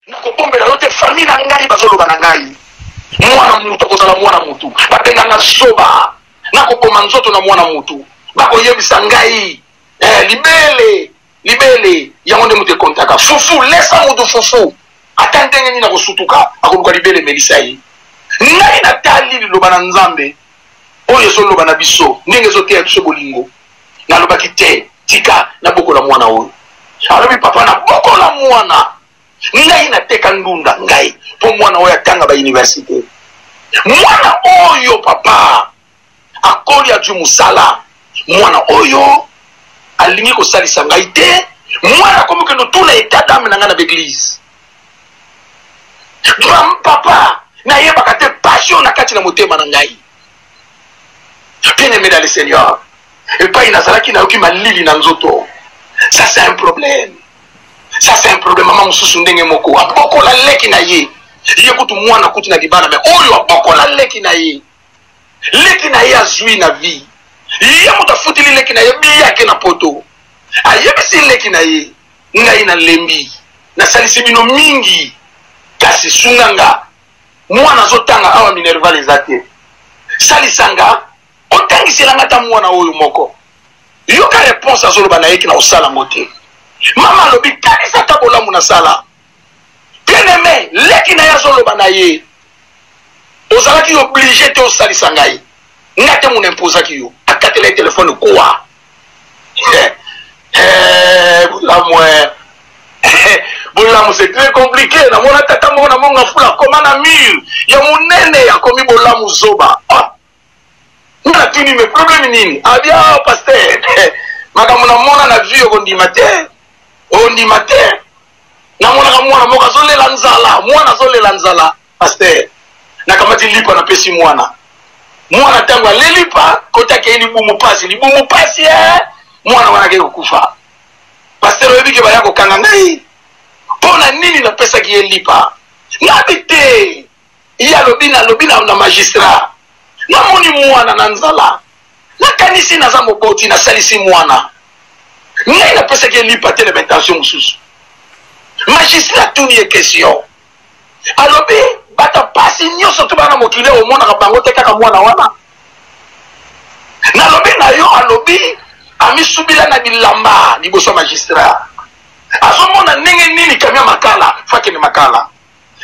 Nakobombela yo te famille na ngai bazoloba na ngai mwana mutu akozala mwana mutu babenga nga zoba nakoboma nzoto na mwana mutu bakoyebisa ngai eh, libele libele yango nde moto ekontaka fufu lesa mutu fufu ata ndenge nini akosutuka akoluka libele emelisa ye ngai natali liloba na nzambe oyo ezoloba na biso ndenge ezoteya biso bolingo nalobaki te tika nabokola mwana oyo alobi papa nabokola mwana ngai nateka ndunda ngai mpo mwana oyo atanga bauniversite mwana oyo papa akoli azwi mosala mwana oyo alingi kosalisa ngai te mwana akomi okende otuna etat dame na ngai na baeglise papa nayebaka te passion na kati na motema na ngai bien aimé dans le seigneur epai nazalaki nayoki malili na nzoto ça c'est un problème ça c'est un problème mama mosusu ndenge moko abokola leki na ye ye kutu mwana kutu na libala me oyo abokola leki na ye leki na ye azwi na vie ye moto afutili leki na ye biyake na poto ayebisi leki na ye ngai nalembi nasalisi bino mingi kasi sunga nga mwana azotanga awa minerval eza te salisa nga otangisela nga ata mwana oyo moko yoka reponse azoloba na yeki na kosala yango te mama alobi kanisa ata bolamu nasala bien aime leki na ye azoloba na ye ozalaki oblige te osalisa ngai nga te mona imposaki yo akatela ye telefone kwa eh, eh, bolamu eh. bolamu c'est très compliqué namona tata moko na monga fula akoma na mur ya monene akomi bolamu zoba ah. nga natuni me problème nini abi ah pasteur makambo namona na vie okondima te ondima te namonaka mwana moko azolela nzala mwana azolela nzala pasteur nakamati lipa napesi mwana mwana ntango aleli pa kota akei libumu pasi libumu pasi e mwana wana akei kokufa pasteur oyebi ke baya kokanga ngai mpo na nini napesaki ye lipa nabi te ye alobi nalobi na, na magistrat namoni mwana na nzala nakanisi naza moboti nasalisi mwana ngai napesaki ye lipa te na baintention mosusu magistrat atuni ye question alobi bato mpasi nyonso to bana mokili omonaka bango te kaka mwana wana nalobi na yo alobi amisubila na bilamba liboso ya magistrat azomona ndenge nini kamia makala fakende makala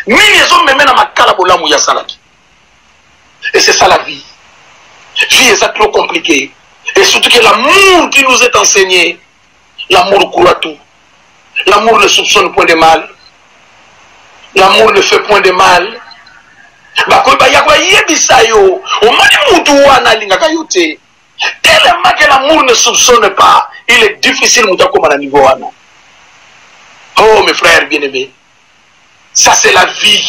nini ezomeme na makala bolamu ye asalaki et c'est ça la vie vie eza trop compliqué et surtout que l'amour qui nous est enseigné l'amour croit tout l'amour ne soupçonne point de mal l'amour ne fait point de mal bakoki baya koyebisa yo omoni mutu wana alingaka yo te tellement que l'amour ne soupçonne pas il est difficile moto akóma na niveau wana oh mes frères bien aimés ça c'est la vie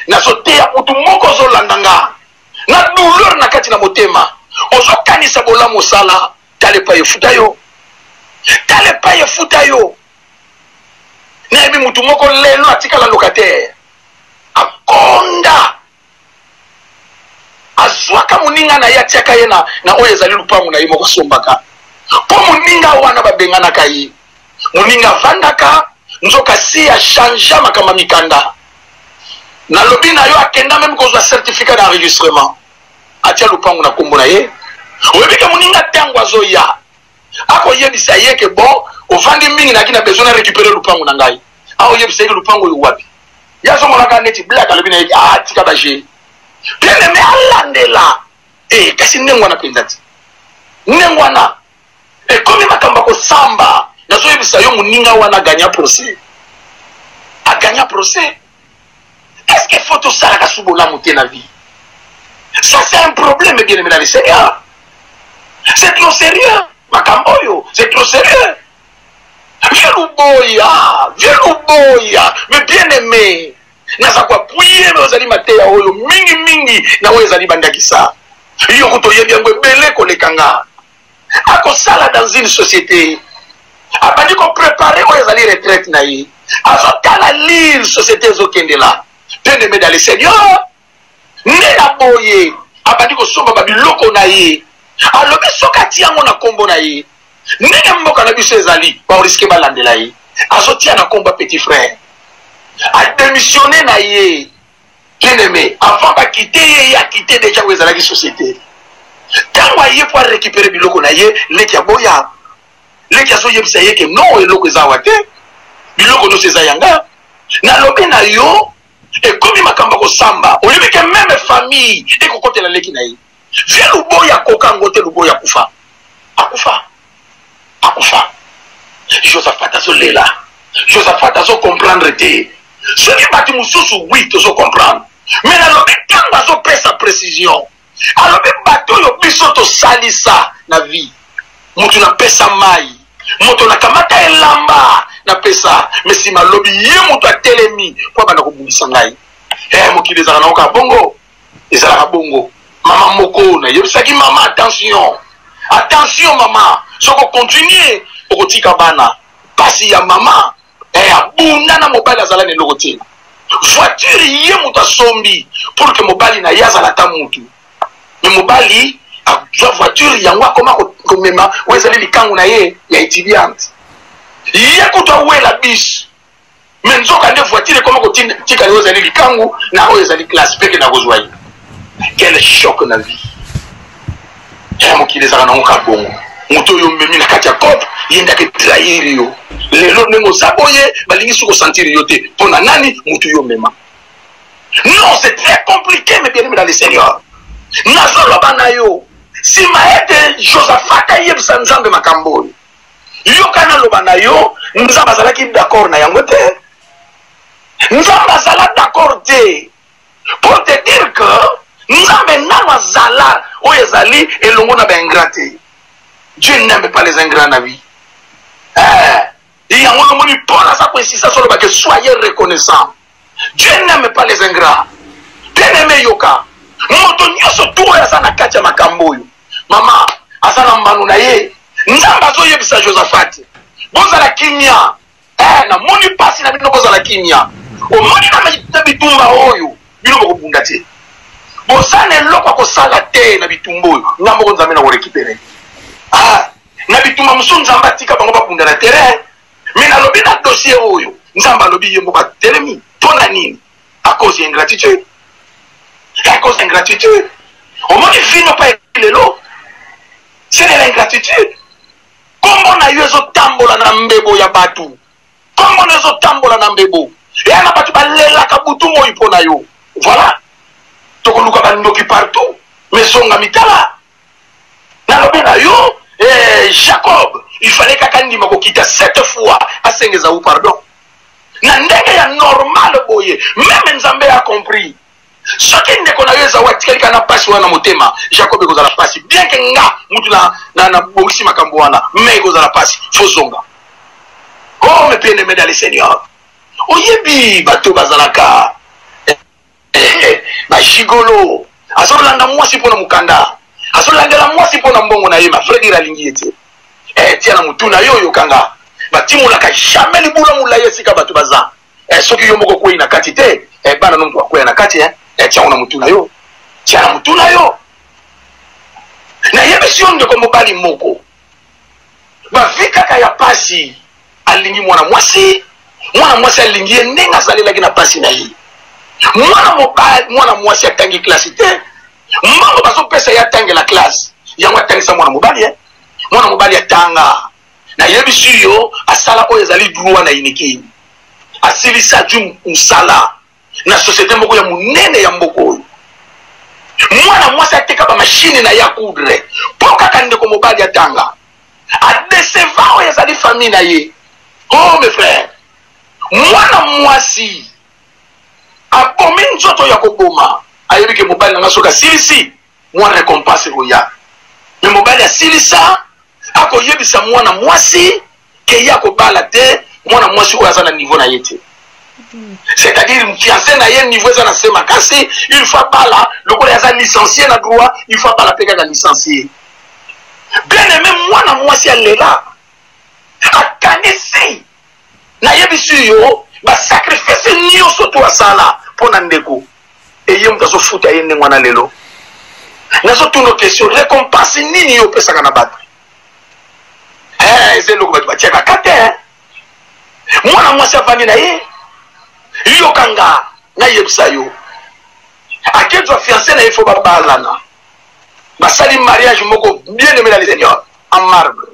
nazoteya motu moko ozolanda nga na douleur na kati na motema ozokanisa bolamu osala tala epai efuta yo tala epai efuta yo nayebi motu moko lelo atikala locataire akonda azwaka moninga na ye atiaka ye na, na oyo ezali lupango na ye moko asombaka mpo moninga wana babenganaka ye moninga avandaka nzoka si achangea makambo ya mikanda nalobi na yo akenda meme kozwa certificat d'enregistrement atia lupango na nkombo na ye oyebi ke moninga ntango azoya akoyebisa ye ke bon ovandi mingi nayaki na besoin na récupérer lupango na ngai akoyebisa ye ke lupango oyo wapi ye azomonaka neti black alobi na ye ah tika baje bien aime alandela e kasi ndenge wana mpenza ti ndenge wana ekomi makambo ya kosamba nazoyebisa yo moninga wana agagna procès agagna procès est ce que faut tosalaka su bolamu te na vie ça c'est un problème bien aimé dans le seigneur c'est trop sérieux makambo oyo c'est trop sérieux vieux luboya vieux luboya mais bien aimé naza koapuye me ozali mateya oyo mingi mingi na oyo ezali bandakisa yo kutu oyebi yango ebele koleka nga akosala dans une société abandi koprepare oyo ezali retraite na ye azotala lire société ezokendela bien aimé dans le seigneur nde na boye abandi kosomba babiloko na ye alobi soki atia yango na nkombo na ye ndenge mboka na biso ezali baoriske balandela ye azotia na nkombo ya petit frère. Adémissionné na ye. Bien aimé, avant bakite ye, ye akite deja oyo ezalaki société. Ntango aye mpo arécupere biloko na ye, leki aboya. Leki azoyebisa ye ke non, eloko eza awa te, biloko nyonso eza yanga. Nalobi na yo, ekomi makambo ya kosamba. Oyebi ke meme famille ekokotela leki na ye. Vie Luboya akoka yango te, Luboya akufa, akufa, akufa. Josaphat azolela, Josaphat azo comprendre te. Soki bato mosusu oui tozo comprendre, mais nalobi ntango azopesa précision, alobi bato oyo biso tosalisa na vie, moto napesa mai, moto nakamata elamba napesa, mais nsima alobi ye moto atelemi mpo abanda kobundisa ngai. Eh, mokili ezalaka na oka bongo. Ezalaka bongo. Mama moko nayebisaki mama, attention, attention mama, soki okontinue okotika bana. Pasi ya mama eh, abunda na mobali azala na eloko te. Voiture ye moto asombi pour que mobali na ye azala ata mutu, me mobali azwa voiture yango akoma komema oyo ezali likangu na ye ya étudiante. Ye kutu awela bis, me nzoka nde voiture ekoma kotika oyo ezali likangu na oyo ezali classe peke na kozwa ye. Quel choc na vie ya mokili ezalaka nango ka bongo. Moto oyo omemi na kati ya cope, ye nde aketrahir yo lelo ndenge oza boye, balingi soki osentir yo te mpo na nani moto yo omema. Non, c'est très compliqué, mes bien-aimés dans le Seigneur. Nazoloba na yo nsima ete Josaphat ayebisa Nzambe makambo oyo. Yoka naloba na yo, Nzambe azalaki d'accord na yango te. Nzambe azala d'accord te. Pour te dire que Nzambe nano azala oyo ezali elongo na baingrat te. Dieu n'aime pas les ingrats na vie. Eh, yango nomoni Paul aza koinsista solo bake soyez reconnaissant. Dieu n'aime pas les ingrats. Bien aimé, yoka. Moto nyonso tu oyo aza na kati ya makambo oyo, mama aza na mbano na ye. Nzambe azoyebisa Josaphat, bozala kimia. Eh, namoni pasi na bino, bozala kimia. Omoni na bitumba oyo bino bokobunda te, boza na eloko ya kosala te na bitumba oyo. Nga moko Nzambe na korekipere. Ah, na bitumba mosusu Nzambe atika bango babunda na terrain, mais nalobi na dossier oyo Nzambe alobi ye moko atelemi. Mpo na nini? À cause ya ingratitude, à cause ya ingratitude. Omoni vino pa lelo, c'est de l'ingratitude. Kombo na yo ezotambola na mbebo ya bato, kombo na yo ezotambola na mbebo eya na bato, balelaka butu moi mpo na yo. Voilà, tokoluka bandoki partout, mais zonga mitala. Nalobi na yo, eh, Jacob il fallait kaka ndima kokita sept fois asenga Esaü pardon na ndenge ya normal boye. Meme Nzambe a compris, soki ndeko na yo Esaü atikali kaka na pasi wana na motema, Jacob ekozala pasi. Bien ke nga mutu na na na bongisi makambo wana, mais ekozala pasi, faut zonga. Oh mes bien-aimés dans le Seigneur, oyebi bato bazalaka bagigolo, azolanda mwasi mpo na mokanda, azolandela mwasi mpo na mbongo na ye, ma vrai dire alingi ye te. Eh, tia na motu na yo, oyokanga batimolaka jamais libula molai esika bato baza. Eh, soki yo moko okwei na kati te, eh, bana no moto akweya na kati. Eh, eh, tia yango na motu na yo, tia na motu na yo. Nayebisi yo, ndeko mobali moko bavi kaka ya pasi, alingi mwana mwasi, mwana mwasi alingi ye ndenge azalelaki na pasi na ye. Mwana mobali, mwana mwasi atangi klasi te, mbongo bazopesa ye atangela klase yango, atangisa mwana mobali. Eh? Mwana mobali atanga, nayebisi yo, asala oyo ezali droit na Unikin, asilisa ju mosala na société moko ya monene ya mboka oyo. Mwana mwasi ateka bamashine na ye ya coudre mpo kaka ndeko mobali atanga, adeseva oyo ezali famille na ye. Oh mes frères, mwana mwasi abomi nzoto ya koboma, ayebi ke mobali na nga soki asilisi mwa récompense ekoya. Me mobali asilisa, akoyebisa mwana mwasi ke ye akobala te mwana mwasi oyo aza na niveau na ye te, c'est-à-dire fiancé na ye niveau eza na se makasi. Il faut abala lokola aza licencié na droit, il faut abala mpe kaka licencié. Bien aimé, mwana mwasi alela, akanisi, nayebisi yo, basacrifice nyonso to asala mpo na ndeko eye, moto azofuta ye ndenge wana. Lelo nazotuna question, récompense nini yo opesaka na bato? Eh, eza eloko bato batiaka ka te. Mwana mwasi avandi na ye, yoka. Yokanga nayebisa yo, akezwa fiancé na ye, fo babalana, basali mariage moko bien aimé dans le Seigneur en marbre.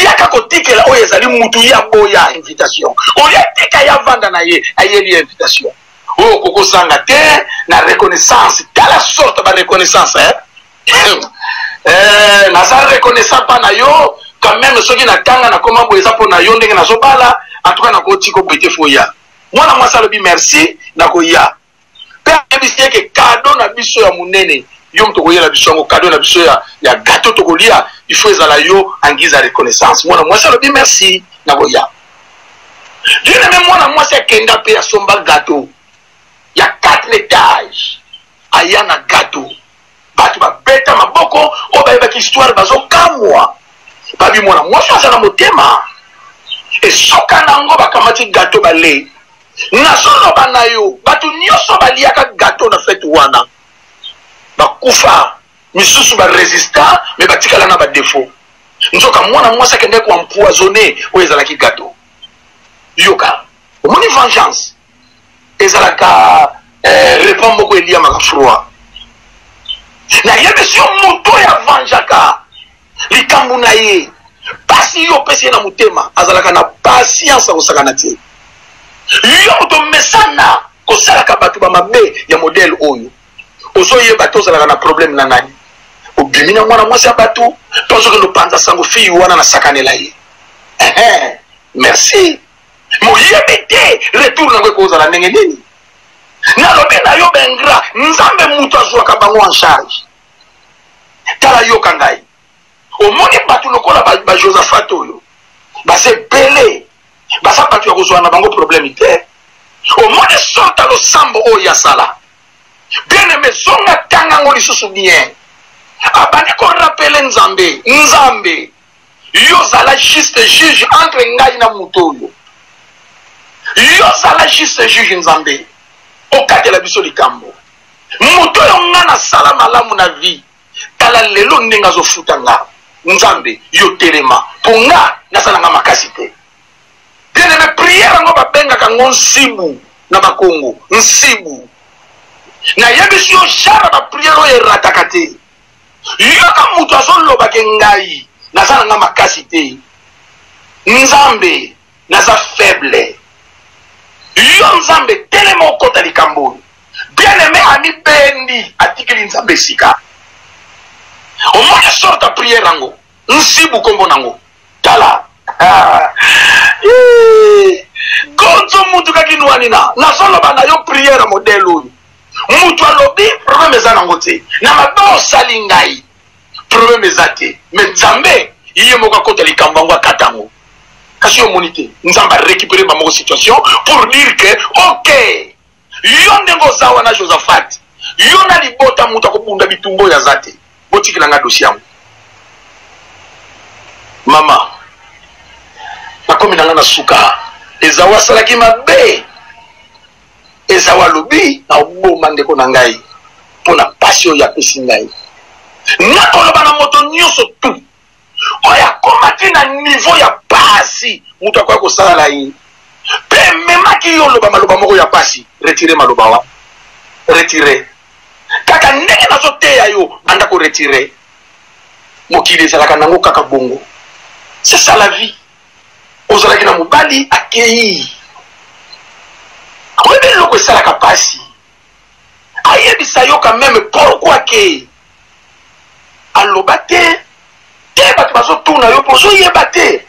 Yaka kotikela oyo ezali mutu ya boya invitation, oyo atika ya vanda na ye ayeli ye invitation oyo okokozanga te na reconnaissance. Tala sorte ba reconnaissance, eh? Eh, naza reconnaissant mpa na yo quand même, soki natanga nakoma boye eza mpo na yo, ndenge nazobala en tout cas nakotika boye te, foya. Mwana mwasi alobi merci, nakoya. Mpe ayebisi ye ke kado na biso ya monene, yo moto okoyela biso yango, kado na biso ya gâteau tokolia, il faut ezala yo en guise ya reconnaissance. Mwana mwasi alobi merci, nakoya. Bien aimé, mwana mwasi akenda mpe asomba gâteau ya 4 étages, aya na gâteau, bato babeta maboko. Oyo bayebaki histoire bazokamwa, babi mwana mwasi aza na motema esoka nango. Bakamati gâteau, bale. Nazoloba na yo, bato nyonso baliaka gâteau na fete wana bakufa, misusu baresista, me batikala na badefo. Nzoka mwana mwasi akendaki koempoisonne oyo ezalaki gâteau. Yoka, omoni vengeance ezalaka repas moko eliamaka froid. Nayebisi yo, moto oyo avangeaka likambo na ye, mpasi yo opesi ye na motema, azalaka na patience akosakana te. Yo moto mesana kosalaka bato bamabe ya modele oyo, ozoyeba te ozalaka na problème na nani. Obimi na mwana mwasi ya bato to ozokende opanza sango, fille wana nasakanela ye. Ehe, merci. Moyebi te retour nango ekozala ndenge nini. Nalobi na yo, baingrats, Nzambe moto azwaka bango en charge. Tala, yoka ngai, omoni bato lokola bajosaphat oyo baza ebele, baza bato ya kozwa na bango problème te. Omoni sorte ya losambo oyo asala, bien aimé, zonga tanga yango lisusu bien. Abandi korappeler Nzambe: Nzambe, yo zala juste juge entre ngai na moto oyo, yo zala juste juge, Nzambe, okatela biso likambo. Moto oyo nga nasala malamu na vie, tala lelo ndenge azofuta nga. Nzambe, yo telema, mpo nga nasala nga makasi te. Bien aimé, prière yango babengaka ngo nsibu na Bakongo. Nsibu, nayebisi yo, genre baprière oyo erataka te. Yoka, moto azolobake ngai naza na nga makasi te, Nzambe, naza faible, yo Nzambe telema okota likambo oyo. Bien aimé, amibendi, atikeli Nzambe esika. Omoni sorte ya prière yango, nsibu nkombo nango. Tala, konzo mutu kaki nwanina, nazoloba na yo, prière modèle oyo mutu alobi, problème eza nango te na mabe osali ngai, problème eza te, mais Nzambe ye moko akota likambo yango, akata yango. Kasi yo omoni te Nzambe arécupéré bamoko situation pour dire que ok, yo ndenge oza wana Josaphat, yo na libota, moto akobunda bitumba oyo aza te, botikela nga dossier yango. Mama, nakomi na nga na suka. Ezawu asalaki mabe. Ezawu alobi: naoboma ndeko na ngai mpo na pasi oyo apesi ngai. Nakoloba na moto nyonso tu oyo akomaki na niveau ya pasi, moto akoya kosala na ye mpe ememaki yo oloba maloba moko ya pasi, retire maloba wa, retire kaka ndenge nazoteya yo, banda koretire. Mokili ezalaka nango kaka bongo, c'est ça la vie. Ozalaki na mobali, akei, oyebi eloko esalaka pasi, ayebisa yo quand même pourquoi akei, aloba te te, bato bazotuna yo mpo ozoyeba te,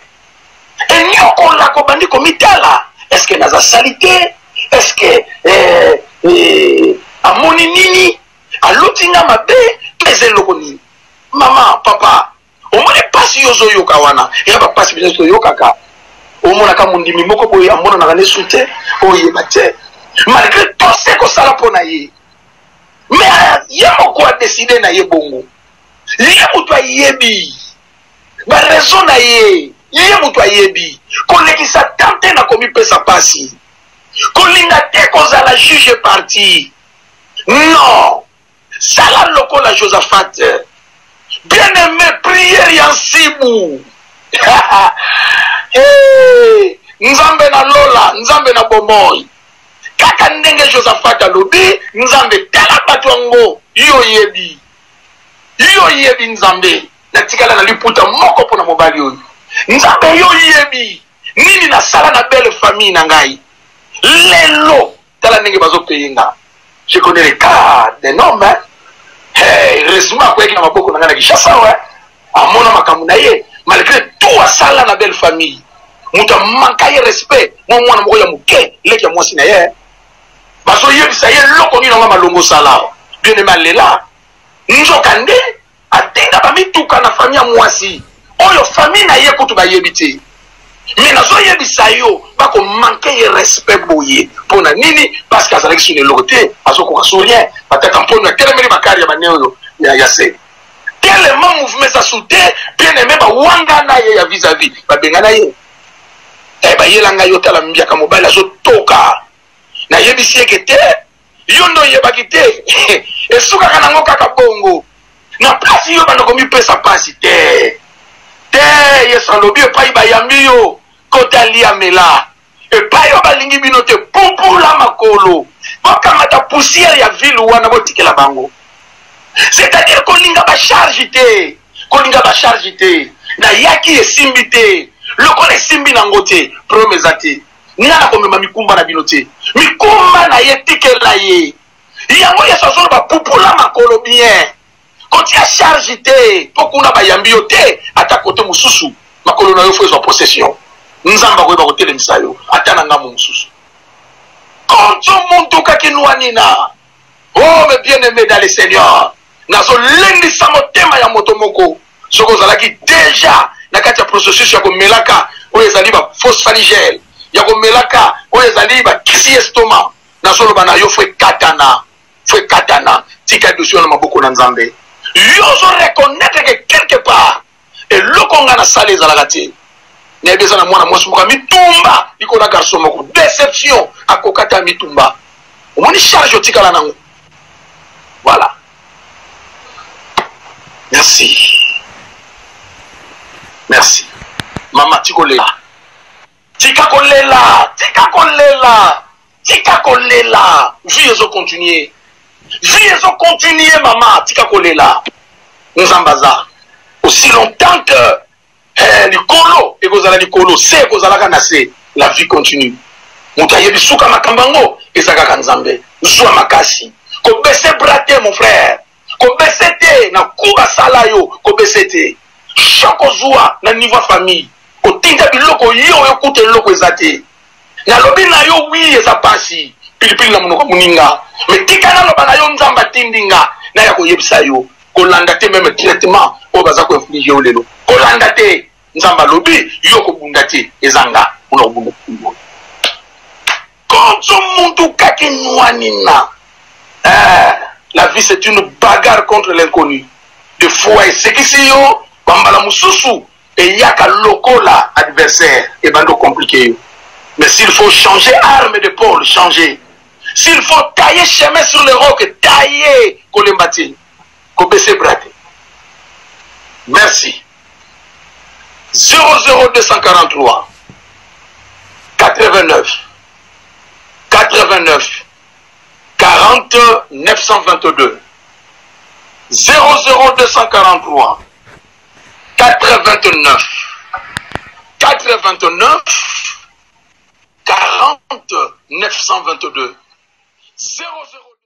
enyokolaka, obandi komitala: est-ce naza sali te? Est-ce amoni nini? Aloti nga mabe to eza eloko nini? Mama, papa, omoni mpasi yo ozoyoka wana, eya bapasi biso toyokaka. Omonaka mondimi moko boye amonanaka nesu te, oyeba te, malgré tose kosala mpo na ye, mais ye moko adécider na ye bongo. Ye moto ayebi baraison na ye, ye moto ayebi. Kolekisa tan te na komipesa mpasi, kolinga te kozala juge parti, non. Sala lokola Josaphat. Bien aimé, prière ya nsibu. Nzambe na lola, Nzambe na bomoi. Kaka ndenge Josaphat alobi, Nzambe, tala bato yango, yo oyebi. Yo oyebi, Nzambe, natikala na liputa moko mpo na mobali oyo. Nzambe, yo oyebi nini nasala na belle famille na ngai. Lelo, tala ndenge bazo paye nga. Je connais le cas d'un homme, hein. Hey, heureusement akweyaki na maboko na ngai na Kinshasa, ouais. Amona makambo na ye, malgré tout asala na belle famille. Moto amanka ye respect, mwa mwana moko ya moke, leki ya mwasi na ye. Bazoyebisa ye eloko nini yango malongo osala. Bien aimé alela. Nzoka nde atinda ba mituka na famille ya mwasi oyo famille na ye kutu bayebi te. Mais nazoyebisa yo bako manquer ye respect boye pona nini? Parce que azalaki sur eloko te, azokoka sur rien. Batata mponyo atelemeli bakari ya bane oyo ya, ya se tellement mouvement eza su te. Bien aimé bawangana ye ya vis-à-vis, babengana ye. Eh, bayela ngai yo tala mbiaka mobali azotoka, nayebisi ye ke te yo nde oyebaki te esukaka nango kaka bongo na place yo banda komipesa mpasi te te. Yesu alobi epai bayambi yo kota lia mela, epai oyo balingi bino te pupula makolo, bokamata poussière ya ville wana botikela bango. C'est-à-dire kolinga bacharge te, kolinga bacharge te. Nayaki esimbi te, lokola esimbi nango te, problème eza te. Nga nakomema mikumba na bino te, mikumba na ye tikela ye yango. Yesu azoloba pupula makolo bien, kotia charge te, mpo kuna bayambi yo te. Ata kote mosusu makolo na yo fo ezwa possession, Nzambe akoyeba kotelemisa yo ata na ngambo mosusu. Konzo muntu kakinuanina. Oh mes bien-aimés dans le Seigneur, nazolendisa motema ya moto moko. Soki ozalaki deja na kati ya processus ya komelaka oyo ezali ba phosphaligel, ya komelaka oyo ezali ba kisi estomac, nazoloba na yo fo ekatana, fo ekatana. Tika dossier na maboko na Nzambe. Yo ozo reconnaître que quelque part eloko nga nasala ezalaka te. Nayebi eza na mwana mwasi moko mitumba likolo ya garçon moko, deception, akoka te mitumba. Omoni charge otikala nango. Voilà. Merci. Merci. Mama tikolela. Tika kolela, tika kolela, tika kolela. Vie ezo continuer. Vie ezo continuer mama, tika kolela. Nzambe aza. Aussi longtemps que eh, likolo ekozala likolo, se ekozalaka na se, la vie continue. Moto ayebi suka makambo yango eza kaka Nzambe. Zwa makasi. Kobese bras te mon frère. Kobese te na ku basala yo, kobese te. Choc ozwa na niveau ya famille. Otinda biloko yo oyo kuta eloko eza te. Nalobi na yo oui eza pasi. Pilipili na monoko moninga. Mais tika naloba na yo Nzambe atindi nga naya koyebisa yo. Kolanda te meme traitement oyo baza ko infliger yo lelo. Kolanda te. Nzambe alobi yo kobunda te eza nga mona kobunda. Konzo muntu kaki nwanina. Eh, la vie c'est une bagarre contre l'inconnu. Des fois esekisi yo bambala mosusu eyaka lokola adversaire ebandi compliqué yo. Mais s'il faut changer arme de Paul, changer. S'il faut tailler chemin sur le roc, tailler kolemba te. Kobese bras te. Merci. 00243 89 89 40 922 00243 89 89 40 922 00.